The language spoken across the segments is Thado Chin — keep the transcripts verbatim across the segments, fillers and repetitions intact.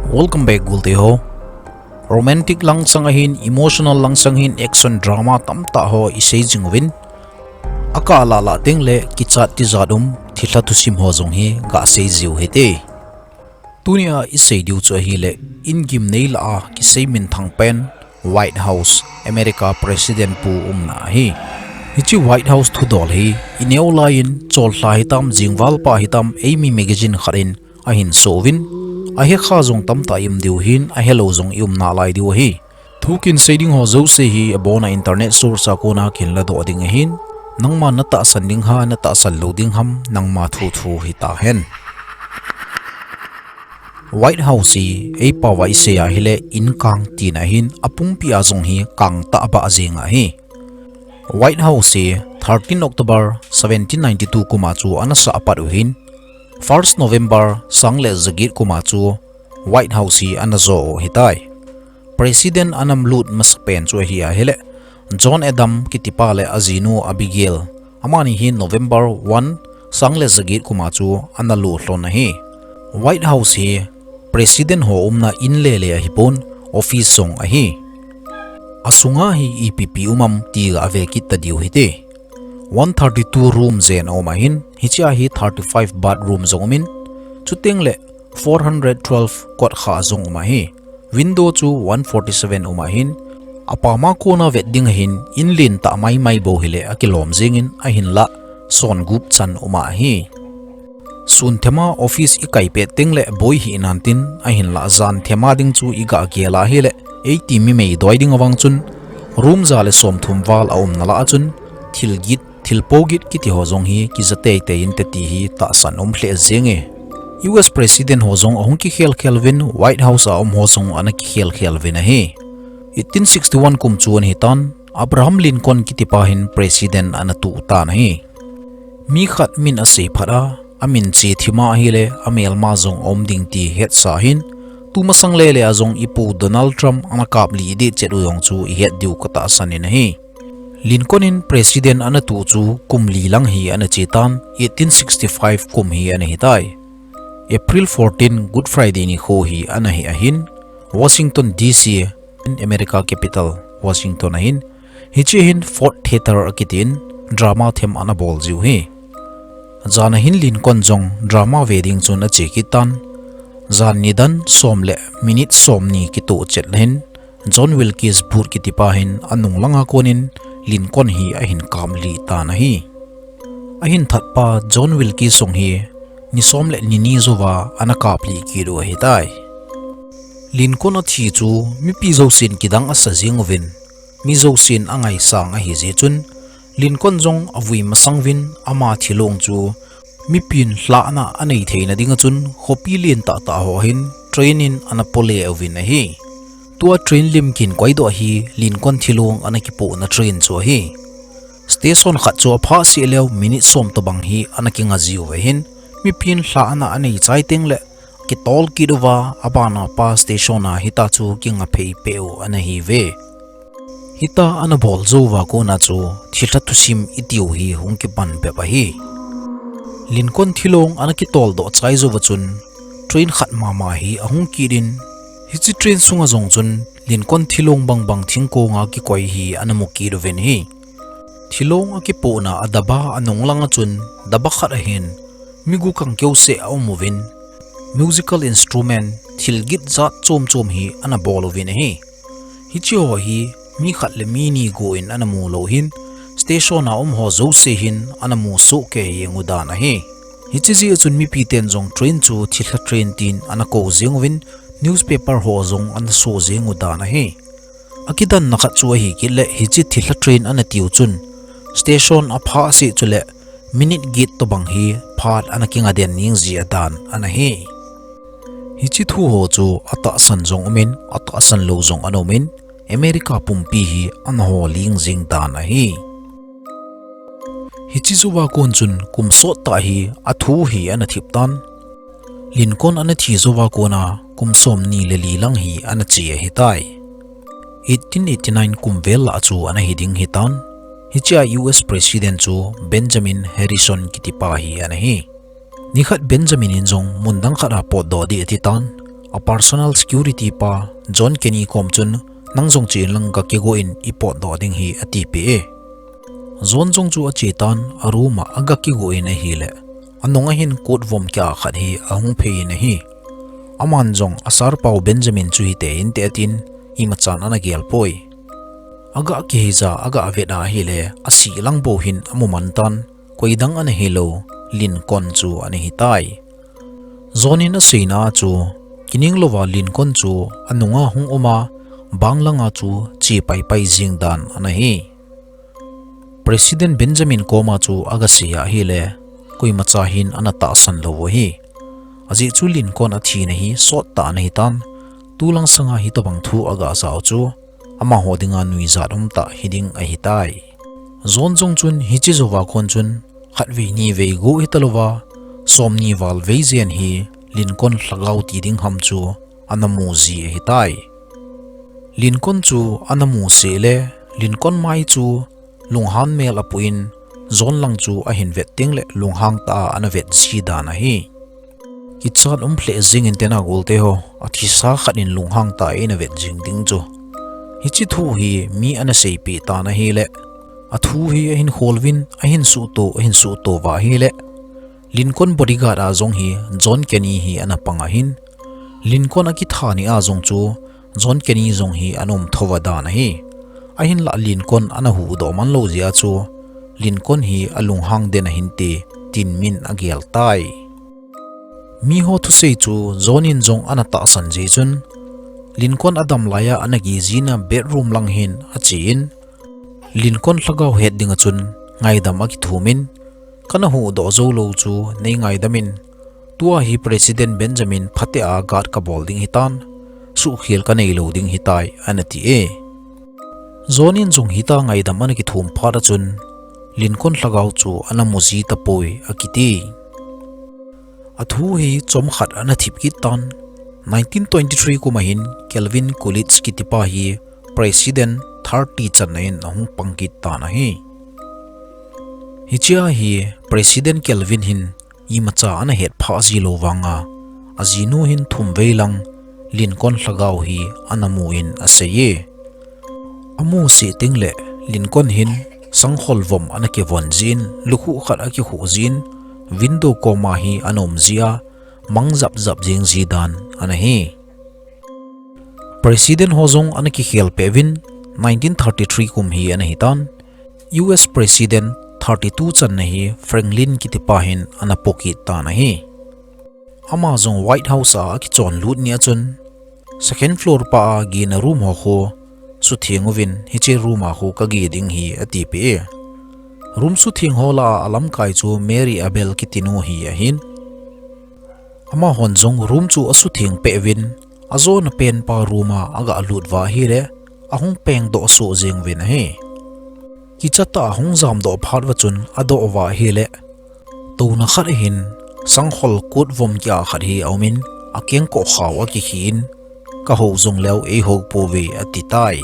Welcome back, gulte ho. Romantic langsang ahin, emotional langsang hin, action drama tamtah ho isei jing uvin. Akah lah lah teng le kichat tijat um thilha thusim ho jong hi gasei jiu hite. Tunia isei diu chu ahile, in gimnei lah a kisei minthang pen White House, America President pu umna ahi. Hiche White House thudol hi ineo laiyin, cholha hitam, jingval pa hitam, eimi magazine khat in ahin so uvin, ahekha jong tamtah i um diu hin, ahelou jong i um nalai diu ahi. Thu kin sei ding ho jouse hi abona internet source a kona kin ladoh ding ahin, nangma natahsan ding ham, natahsan lou ding ham, nangma thu thu hitahen. White House hi eipao a isei ahile, in kang tina ahin, apumpi a jong hi kang tahbeh jeng ahi. White House hi thirteen October seventeen ninety-two kum a chu ana sah apat u hin, first November sang le jaget kum a chu White House hi ana jo u ahitai. President ana lut masapen chu ahi ahile, John Adams kitipa le ajinu Abigail, amani hi November one, sang le jaget kum a chu ana lut lhon ahi. White House hi President ho umna in lele ahipon, office jong ahi. Asunga hi ipi ipi um am ti gave kit tadiu hite. One thirty-two room jen aum ahin, hichea hi thirty-five bathroom jong umin, chuteng le four hundred twelve kotkha jong um ahi. Window chu one forty-seven um ahin, apama kona vet ding ahin, in lentah maimai bou hile akilom jengin, ahinlah songup chan um ahi. Sun thema office ikai pet teng le boi hih nan tin, ahinlah jan thema ding chu iga gel ahile, eiti mi meidoi ding avang chun, room ja le somthum val aumna lah a chun, thil git, thil po git kiti ho jong hi kija teitei inte ti hi tahsan um lheh jenge. U S President ho jong ahung kikhel khel uvin, White House a um ho jong ana kikhel khel uvin ahi. Eighteen sixty-one kum chu ana hitan, Abraham Lincoln kitipa hin President ana tuh tan ahi. Mi khat min asei phat a, amin che thima ahile, amelma jong aum ding ti hetsa hin, tumasang lele a jong ipu Donald Trump ana kaplih deh chet u jong chu ihet diu katahsan in ahi. Lincoln in President ana tuh chu kum li lang hi ana che tan, eighteen sixty-five kum hi ana hitai. April fourteen, Good Friday nikho hi ana hi ahin, Washington D C, America capital, Washington ahin, hiche hin Ford Theater akitin drama them ana bol jiu hi. Jan ahin Lincoln jong drama ve ding chun ache kit tan. Jan nidan som le minute somni kitoh chet hin, John Wilkes Booth kitipa hin anung langa konin Lincoln hi ahin kaplih tan ahi. Ahin thatpa John Wilkes jong hi ni som le ni ni jouva ana kaplih kit u ahitai. Lincoln athi chu mipi jousen kidang asa jeng uvin, mi jousen angaisang ahi jeh chun, Lincoln jong avui masang uvin ama thilong chu mipin lhahna anei theina dinga chun khopi lentah tah ho hin train in ana pole uvin ahi. Tua train lim kin koidoh hi Lincoln thilong ana kipohna train chu ahi. Station khat chu aphah seh leu minute som tobang hi ana kinga jiu ahin, mipin lhahna anei chai teng le kitol kit uva, abana pa station a hitia chu kinga phei peh u ana hiuve. Hitia ana bol jou uva kona chu thilha thusim itiu hi hung kipan bep ahi. Lincoln thilong ana kitol doh chai jouva chun train khat mama hi ahung kit in, hiche train sunga jong chun Lincoln thilong bangbang thingkonga kikoi hi ana mu kit uvin ahi. Thilong akipohna a daba anung langa chun daba khat ahin mi gu kang keuseh aum uvin, musical instrument thil git jat chom chom hi ana bol uvin ahi. Hiche ho hi mi khat le mi ni gu in ana mu lou hin, station a um ho jouse hin ana mu soh kei jeng u dan ahi. Hiche jeh a chun mipi ten jong train chu thilha train tin ana kou jeng uvin, newspaper ho jong ana so jeng u dan ahi. Akidanna khat chu ahi kit le hiche thilha train ana tiu chun station aphah seh chule minute get tobang hi phat ana kinga den ning jia dan ana hi. Hiche thu ho chu atahsan jong umin, atahsan lou jong ana umin, America pumpi hi ana ho ling jing dan ahi. Hiche jouva kon chun kum sot tah hi athu hi ana thip tan. Lincoln ana thi jouva kona kum somni le li lang hi ana che ahitai. Eighteen eighty-nine kum vel lah chu ana hi ding hitan. Hichea U S President chu Benjamin Harrison kitipa hi ana hi. Nikhat Benjamin in jong mun dang khat a potdoh ding ati tan. A personal security pa John Kenny kom chun, "Nang jong chen lang ga kigo in i potdoh ding hi," ati peh e. John jong chu ache tan a room a aga kigo in ahile, anunga hin coat vom kia khat hi ahung phei in ahi. Aman jong a sir pau Benjamin chu hite inte atin, imachan ana gel poi. Aga kihei ja aga vet ahile, asih lang bou hin amu man tan, koi dang ana hilou, Lincoln chu ana hitai. John in aseina chu, kining louva Lincoln chu anunga hung um a, bang langa chu che paipai jing dan ana hi. President Benjamin koma chu aga sei ahile, koimacha hin ana tahsan lou u ahi. Ajeh chu Lincoln athina hi sot tah ana hitan, tulang sanga hitobang thu aga jao chu, amaho dinga nuijat um tah hiding ahitai. John jong chun hiche jouva kon chun, khatvei nivei go hita louva, somni val vei jen hi Lincoln lhagao ti ding ham chu ana mu ji ahitai. Lincoln chu ana mu seh le, Lincoln mai chu lunghan mel apuh in, John lang chu ahin vet teng le lunghang tah a ana vet ji dan ahi. Kichat um lheh jing inte na golte ho, athisa khat in lunghang tah a eina vet jing ding chu. Hiche thu hi mi ana seipeh tan ahile, athu hi ahin khol uvin, ahin suhto, ahin suhto uva ahile, Lincoln bodyguard a jong hi John Kenny hi ana pang ahin, Lincoln akitha ni a jong chu John Kenny jong hi ana um thou va dan ahi. Ahinlah Lincoln ana huhdoh man lou jeh a chu, Lincoln hi alunghang den ahinte, tin min agel tai. Miho thusei chu John in jong ana tahsan jeh chun, Lincoln adam laiya ana geh jina bedroom lang hin ache in, Lincoln lhagao het dinga chun ngaidam akithum in, "Kana huhdoh jou lou chu nei ngaidam in, tua hi President Benjamin phatea guard kabol ding hitan, suhkhel kanei lou ding hitai," ana ti e. John in jong hitia ngaidam ana kithum phat a chun, Lincoln lhagao chu ana mu ji tapoi akiti. Athu hi chomkhat ana thip kit tan, nineteen twenty-three kum a hin Calvin Coolidge kitipa hi President thirty channa in ahung pang kit tan ahi. Hichea hi President Calvin hin imacha ana hetphah ji lou vanga, ajinu hin thumvei lang Lincoln lhagao hi ana mu in asei e. Amu seh teng le, Lincoln hin sangkhol vom ana kivon jin, lukhuh khat akikhuh jin, window koma hi ana um jia, mang japjap jeng ji dan ana hi. President ho jong ana kikhel peh uvin, nineteen thirty-three kum hi ana hitan, U S President thirty-two channa hi Franklin kitipa hin ana po kit tan ahi. Ama jong White House a akichon lut ni a chun, second floor pa a gehna room ho khu sutheng uvin, hiche room a khu kageh ding hi ati peh e. Room sutheng ho lah a alamkai chu Mary Abel kitinu hi ahin. Amahon jong room chu asutheng peh uvin, ajona pen pa room a aga lut uva ahile, ahung pengdoh soh jeng uvin ahi. Kichat tah a ahung jamdoh phat uva chun adoh uva ahile, touna khat ahin, sangkhol coat vom kia khat hi aum in, akengkoh khao akikhi in, "Kahou jong leu eihou pouve," ati tai.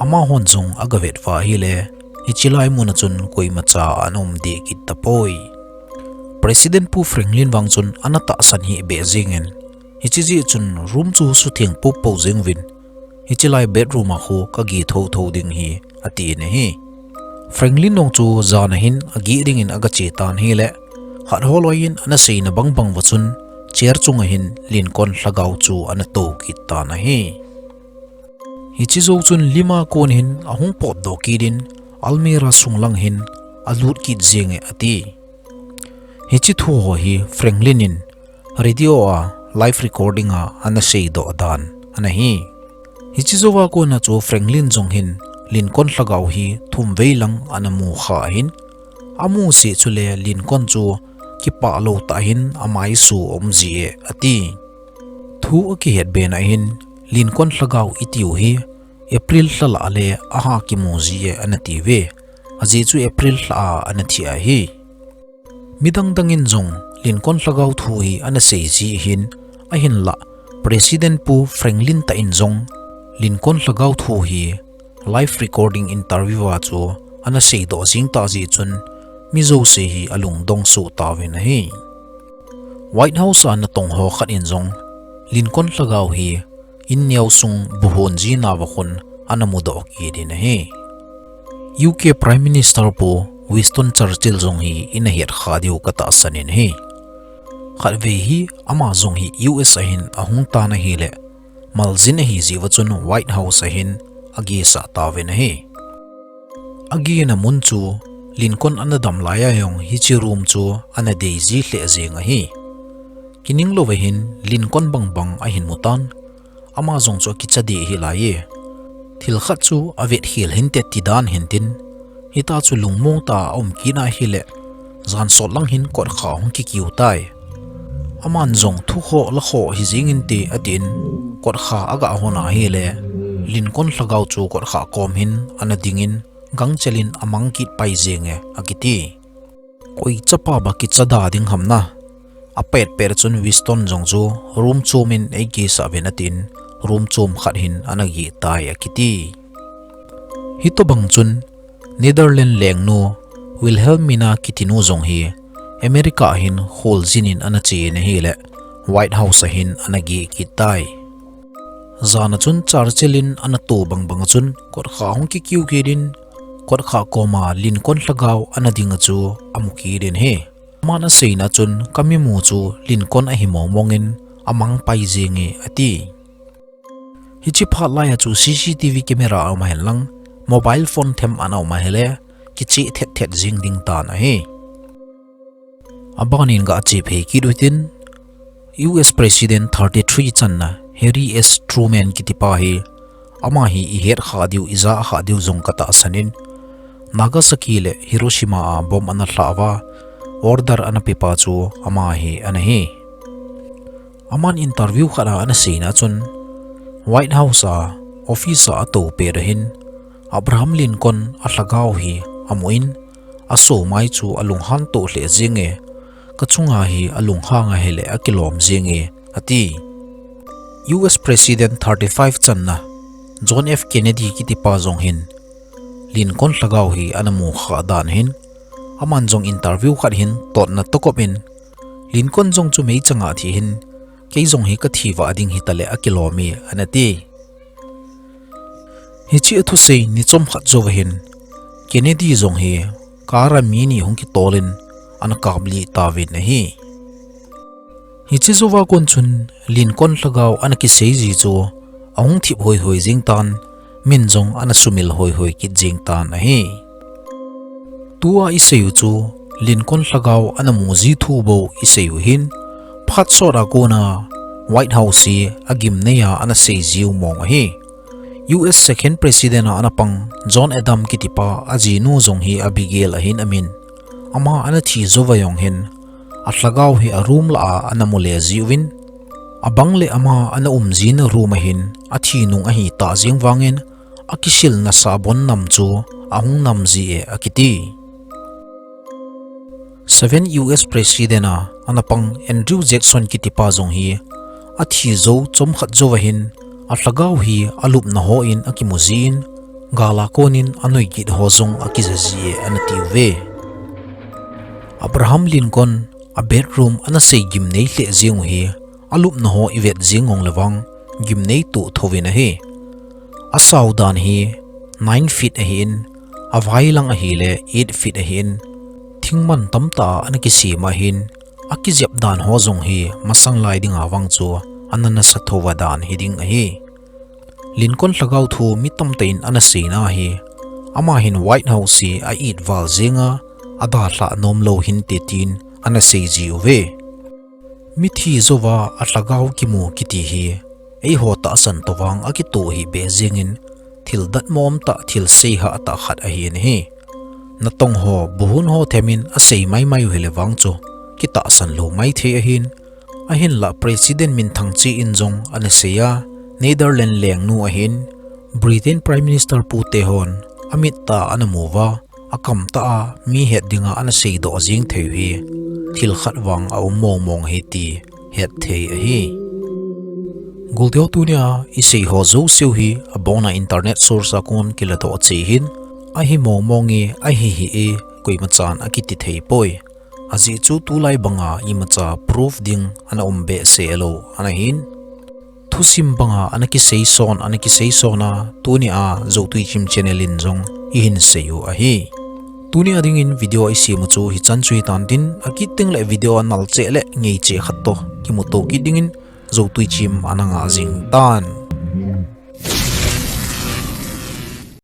Amahon jong aga vet uva ahile, hiche lai mun a chun koimacha ana um deh kit tapoi. President Pu Franklin vang chun ana tahsan hih beh jeng in, hiche jeh chun room chu sutheng popo jeng uvin, hiche lai bedroom a khu kageh thotho ding hi, ati in ahi. Franklin jong chu jan a hin ageh dingin aga che tan ahile, khat holoi in ana seina bangbang uva chun, chair chunga hin Lincoln lhagao chu ana tou kit tan ahi. Hiche jou chun lim a kon hin ahung potdoh kit in, almirah sung lang hin alut kit jeng e ati. Hiche thu ho hi Franklin in radio a live recording a ana seidoh dan ana hi. Hiche jouva kona chu Franklin jong hin Lincoln lhagao hi thumvei lang ana mu kha ahin, amu seh chule Lincoln chu kipah lou tah hin amaisu aum ji e ati. Thu akihet bena hin, Lincoln lhagao itiu hi April lha lah le aha kimu ji e ana tiuve. Ajeh chu April lha a ana thi ahi. Midang dang in jong Lincoln lhagao thu hi ana sei ji ahin, ahinlah President Pu Franklin tah in jong Lincoln lhagao thu hi live recording interview a chu ana seidoh jing tah jeh chun mi jouse hi alungdong soh tauvin ahi. White House a natong ho khat in jong Lincoln lhagao hi in neo sung buhon jina va khun ana mudoh kit in ahi. U K Prime Minister Pu Winston Churchill jong hi ina het kha diu ka tahsan in ahi. Khatvei hi ama jong hi U S a hin ahung tan ahile, maljin ahi jeh uva chun White House a hin agesah tauvin ahi. Agena mun chu Lincoln ana dam lai a jong hiche room chu ana dei ji lheh jeng ahi. Kining louva hin Lincoln bangbang ahin mu tan, ama jong chu akicha deh hih laiye. Thil khat chu avet khel hinte ti dan hintin, hita chu lungmong tah a aum kit ahile, jan sot lang hin kotkha hung kikiu tai. Aman jong thu khoh la khoh hi jeng inte atin, kotkha aga hon ahile, Lincoln lhagao chu kotkha kom hin ana dingin, gangchel in amang kit pai jenge akiti. Koi chapa ba kicha da ding ham na. Apet pet chun Winston jong chu room chom in eigesah uvin atin, room chom khat hin ana geh tai akiti. Hitobang chun Netherlands lengnu Wilhelmina kiti nu jong hi America a hin kholjin in ana che in ahile, White House a hin ana geh kit tai. Jan a chun Churchill in ana to bangbang a chun kotkha hung kikiu kit in, kotkha koma Lincoln lhagao ana ding a chu amu kit in ahi. Aman aseina chun ka mimu chu Lincoln ahi mong mong in amang pai jenge ati. Hiche phat lai a chu C C T V camera aum ahen lang, mobile phone them ana um ahile, kicheh thet thet jing ding tan ahi. Aban in ga che phei kit utin, U S President thirty three channa Harry S Truman kiti pa hi, ama hi i het kha diu, i ja kha diu jong ka tahsan in, Nagasaki le Hiroshima a bomb ana lhah uva, order ana pe pa chu ama hi ana hi. Aman interview khat a ana seina chun, White House a office a atou pet a hin, Abraham Lincoln alhagao hi amu in, asomai chu alunghan toh lheh jenge, ka chunga hi alunghang ahile akilom jenge, ati. U S President thirty five channa John F Kennedy kiti pa jong hin, Lincoln lhagao hi ana mu kha dan hin, aman jong interview khat hin totna tokop in, Lincoln jong chu meichang a thi hin, kei jong hi ka thi vah ding hitale akilom e, ana ti. Hiche athusei ni chomkhat jou va hin, Kennedy jong hi car a mi ni hung kitol in ana kaplih tauvin ahi. Hiche jouva kon chun Lincoln lhagao ana kisei ji chu ahung thip hoi hoi jing tan, min jong ana sumil hoi hoi kit jing tan ahi. Tua i sei u chu Lincoln lhagao ana mu ji thu bou i sei u hin, phat sot a kona White House hi agimnei a ana sei ji u mong ahi. U S second president a ana pang John Adams kiti pa ajinu jong hi Abigail ahin amin. Ama ana thi jou va jong hin, alhagao hi a room lah a ana mu le ji uvin, abang le ama ana um jina room a hin athi nung ahi tah jeng vangin, akisil nasa bon nam chu ahung nam ji e akiti. Seven U S President a ana pang Andrew Jackson kiti pa jong hi athi jou chomkhat jou va hin, alhagao hi alupna ho in akimu ji in, gal a kon in anoi kit ho jong akija ji e ana ti uve. Abraham Lincoln a bedroom ana sei gimnei lheh jeng u hi, alupna ho i vet jing ong le vang, gimnei toh thouvin ahi. Asao dan hi nine feet ahin, avai lang ahile eight feet ahin, thingman tamtah a ana kisem ahin, akijep dan ho jong hi masang lai dinga vang chu ana nasa thouva dan hi ding ahi. Lincoln lhagao thu mi tamtah in ana seina hi, ama hin White House hi a it val jenga, adalhah nom lou hinte tin ana sei ji uve. Mithi jouva alhagao kimu kiti hi, eiho tahsan toh vang akitoh hih beh jengin, thil datmo umtah, thil seihah tah khat ahin ahi. Natong ho, buhun ho themin asei maimai u hile vang chu, kitahsan lou maithei ahin, ahinlah President minthang cheh in jong ana sei a, Netherlands lengnu ahin, Britain Prime Minister pu te hon amit tah a ana mu uva, akam tah a mi het dinga ana seidoh jeng thei u hi, thil khat vang aum mong mong ahi ti hetthei ahi. Goldiho, tunia i sei ho jouseu hi abona internet source a kon kiladoh cheh hin, ahi mong mong e, ahihih e, koimachan akiti thei poi. Ajeh chu tulai banga imacha proof ding ana um behseh lou ana hin. thusim banga ana kiseison, ana kiseison a, tunia Zotui Chim channel in jong ihin sei u ahi. Tunia dingin video isem u chu hichan chu hitan tin, akit teng le video anal cheh le ngei cheh khat toh kimuto kit dingin Zotui Chim ana ngah jing tan.